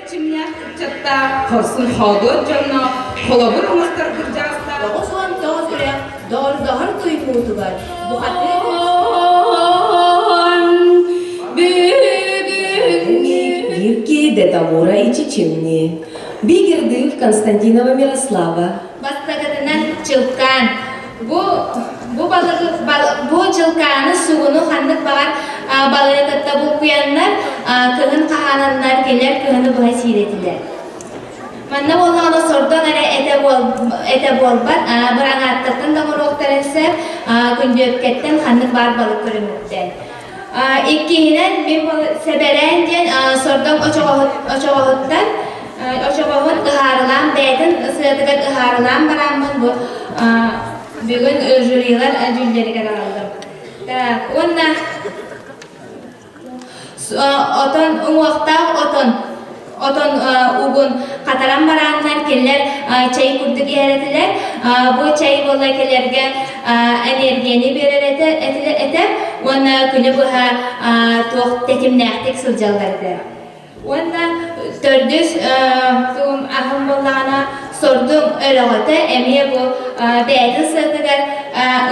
эрчимнээх ыччаттаах, хорсун хоодуот дьонноох, холобур оҥостор кырдьаҕастаах 99 үрэх доҕордоһор туймуутугар бухатыыр Гирки Детамура и Чечемни. Бигердыв Константинова Мирослава. Бастакытынан чылкаан. Бу бу балыгы бу чылкааны сугуну ханнык баҕар балыгы кытта булкуйаннар кыһын хаһаананнар кэлэр кыһыны быһа сиир этилэр. Манна буоллаҕына сордоҥ эрэ этэ, буол, этэ буолбат, быраҥааттартан да оҥоруохтарын сөп, күндүөпкэттэн ханнык баар балык көрүҥүттэн. Иккиһинэн, мин сэбэрээн диэн сордоҥ очоҕоһуттан очоҕоһун ыһаарылаан бэйэтин сыатыгар ыһаарылаан бараммын бу бүгүн жюрилар дьүүллэригэр аҕаллым. Так, уонна Отон уҥуохтаах отон отон угун хатаран барааннар кинилэр чэй курдук иһэр этилэр. Бу чэй буолла кэлэргэ энергияны биэрэр этэ, этэ уонна күнү быһа туох тэтимнээхтик сылдьаллар этэ. Уонна төрдүс тугум аһым буоллаҕына сордуҥ өрөҕөтө эмиэ бу бэйэтин сыатыгар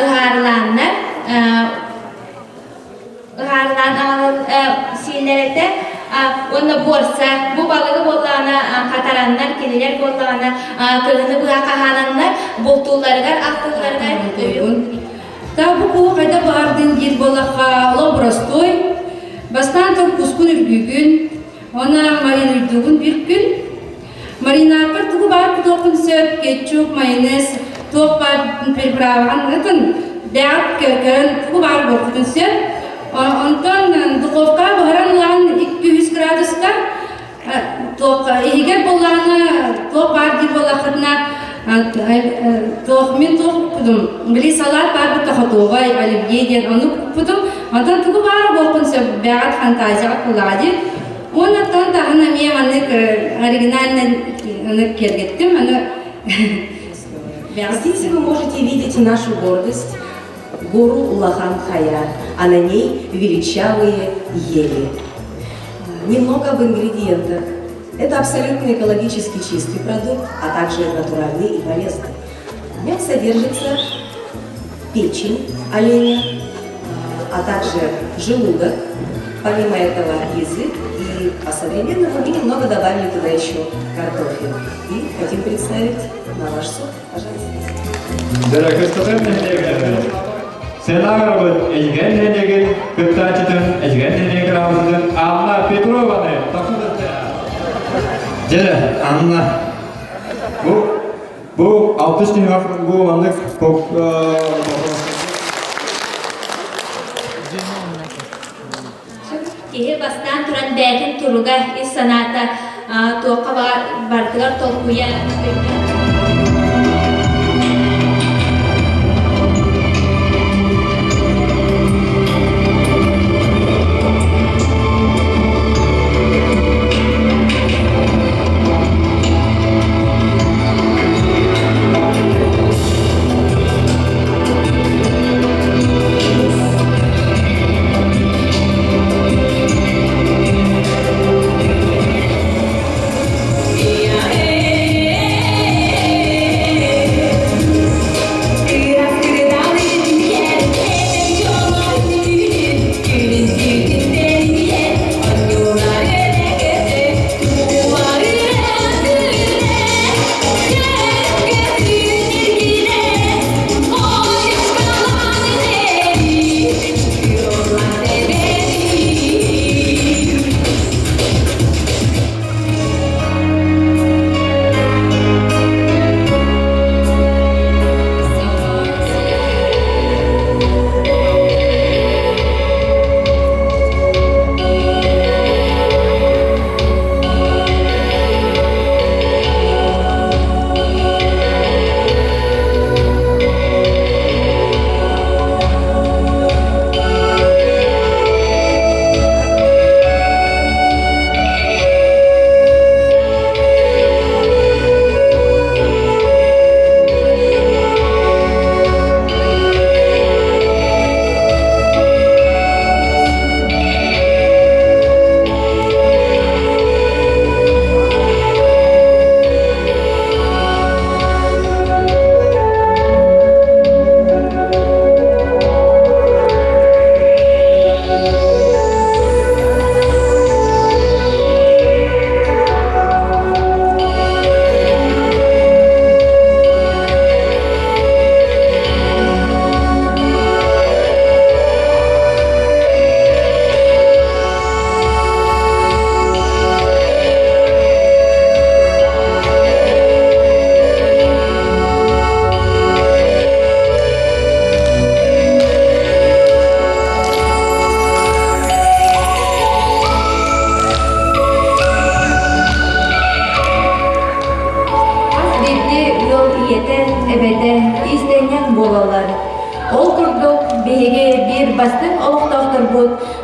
ыһаарылааннар ыһаарылаан аҕалан сииллэр этэ уонна буорса бу балыгы буоллаҕына хатараннар кинилэр буоллаҕына кыһыны быһа хаһаананнар бултуулларыгар ахтылларыгар Та бу куһу хайдах баҕардын диир буоллахха олох боростуой бастаан кускун үргүүгүн уонна маринуйдуугун бір күн Маринадпар тугу баар кутуохпун сөп, кетчуп, майонез, туох баар приправаҕын ытын, бэҕэт көрөн тугу баар буолбутун сөп. Онтон духовкаҕа буһаран ылаҕын 200 градуска, туох иһигэр буоллаҕына туох баар диир буоллаххытына туох мин туох куппутум, били салат баар бутта хотуобай, оливье диэн ону куппутум. Онтон тугу баар буолуохпун сөп, бэҕэт фантазияҕа куллаҕа диир. Уонна таһын эмиэ маннык оригинальный киэргэттим. Аны Здесь вы можете видеть нашу гордость, гору Улахан-Хая, а на ней величавые ели. Немного об ингредиентах. Это абсолютно экологически чистый продукт, а также натуральный и полезный. В нем содержится печень оленя, а также желудок, помимо этого язык и по-современному мы немного добавили туда еще картофель. И хотим представить на ваш суд, пожалуйста. Сенаграбыт Эдьигээн нэһилиэгин кыттааччытын Эдьигээн нэһилиэгин аҕабытын Анна Петрованы Дьэ, Анна, бу Бу алтыс түһүмэх бу маннык Киһи бастаан туран бэйэтин туруга, ис санаата туохха барытыгар толкуйа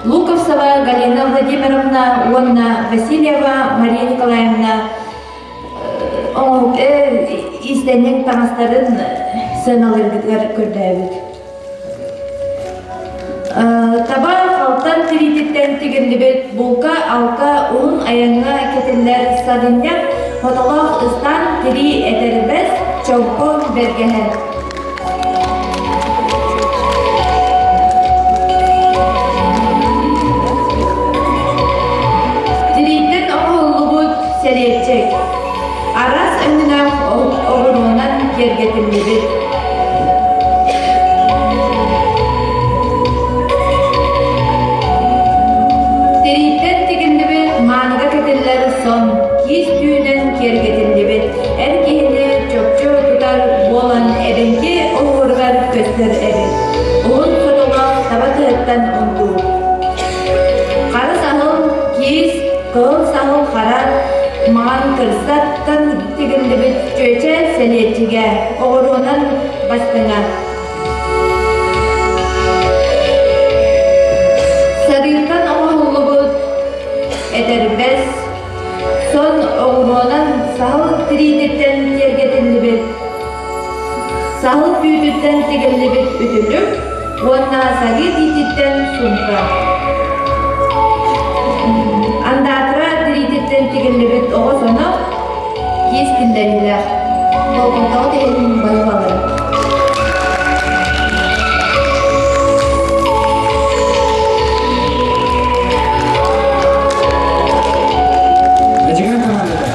Луковцева Галина Владимировна уонна Васильева Мария Николаевна иистэнньэҥ таҥастарын сыаналыыргытыгар көрдөөбүт. Таба халтан тириититтэн тигиллибит булка-алка уһун айаҥҥа кэтиллэр садынньах хотолоох ыстаан тирии этэрбэс чоҥку бэргэһэ. Тирииттэн оҥоһуллубут сэлиэччик. Араас өҥнөөх оҕуруонан киэргэтиллибит. Тирииттэн тигиллибит мааныга кэтиллэр сон киис түүнэн киэргэтиллибит эр киһини чопчу тутар буолан эбэҥки оһуоругар көстөр эбит. Уһун сотолоох таба тыһыттан унтуу. Хара саһыл, киис, кыһыл саһыл хара, маҥан кырсаттан тигиллибит чүөчэ сэлиэччигэ оҕуруонан бастыҥа. Сарыыттан оҥоһуллубут этэрбэс, сон оҕуруонан саһыл тириититтэн киэргэтиллибит, саһыл түүтүттэн тигиллибит үтүлүк уонна сарыы тиититтэн сумка. Андаатра тириититтэн тигиллибит оҕо соно киис киллэриилээх. Болҕомтоҕут иһин барылаларын. Эдьигээн командата.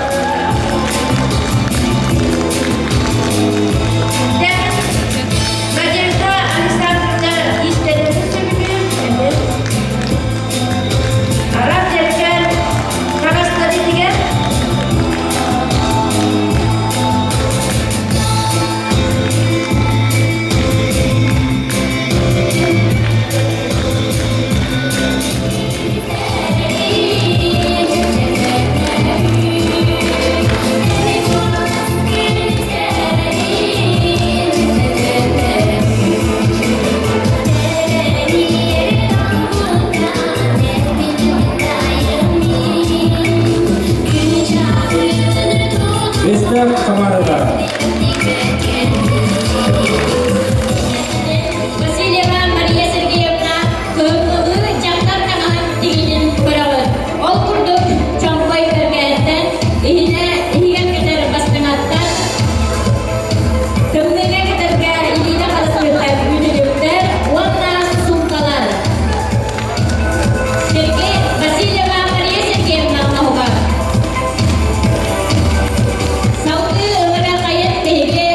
Надежда Александровна иистэнэрин сөбүлүүр. Араб дьэркэр таҥастары тигэр. Бестер командата. Васильева Мария Сергеевна кыһыҥҥылыы дьахтар таҥаһын тигинин көрөҕүт. Ол курдук чоҥкой бэргэһэттэн иһинэ иһигэр кэтэр бастыҥаттан тымныыга кэтэргэ илиитэ харыстыыртан үтүлүктэр уонна суумкалар. Сергей Васильева Мария Сергеевна оҥоһугар. Салгыы ылыгар хайын биһиги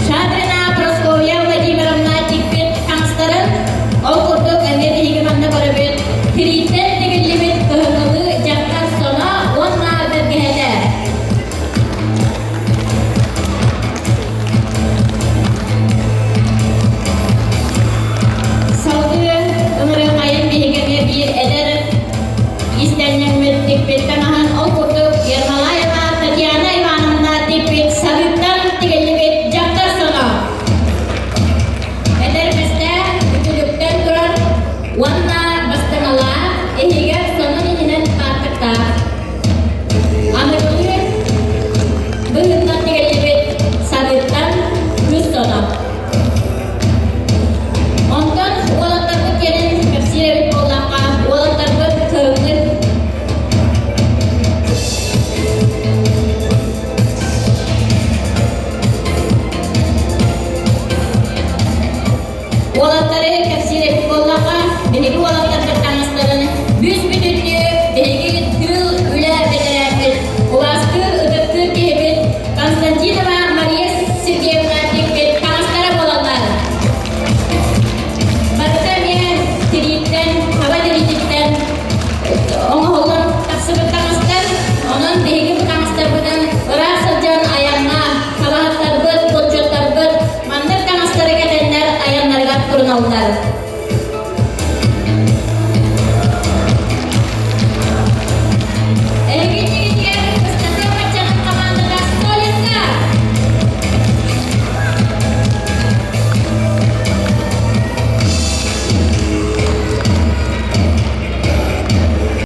Шадрина Прасковья Владимировна тикпит таҥастарын, ол курдук эмиэ биһиги манна көрөбүт, тирииттэн тигиллибит кыһыҥҥылыы дьахтар соно уонна бэргэһэтэ. Салгыы ыҥырыҥайын биһиги эмиэ биир эдэр иистэнньэҥмит тикпит таҥаһын ол курдук Ермолаева Татьяна Ивановна тикпит сарыыттан тигиллибит дьахтар соно. Эдэр бэстээх үтүлүктэн турар уонна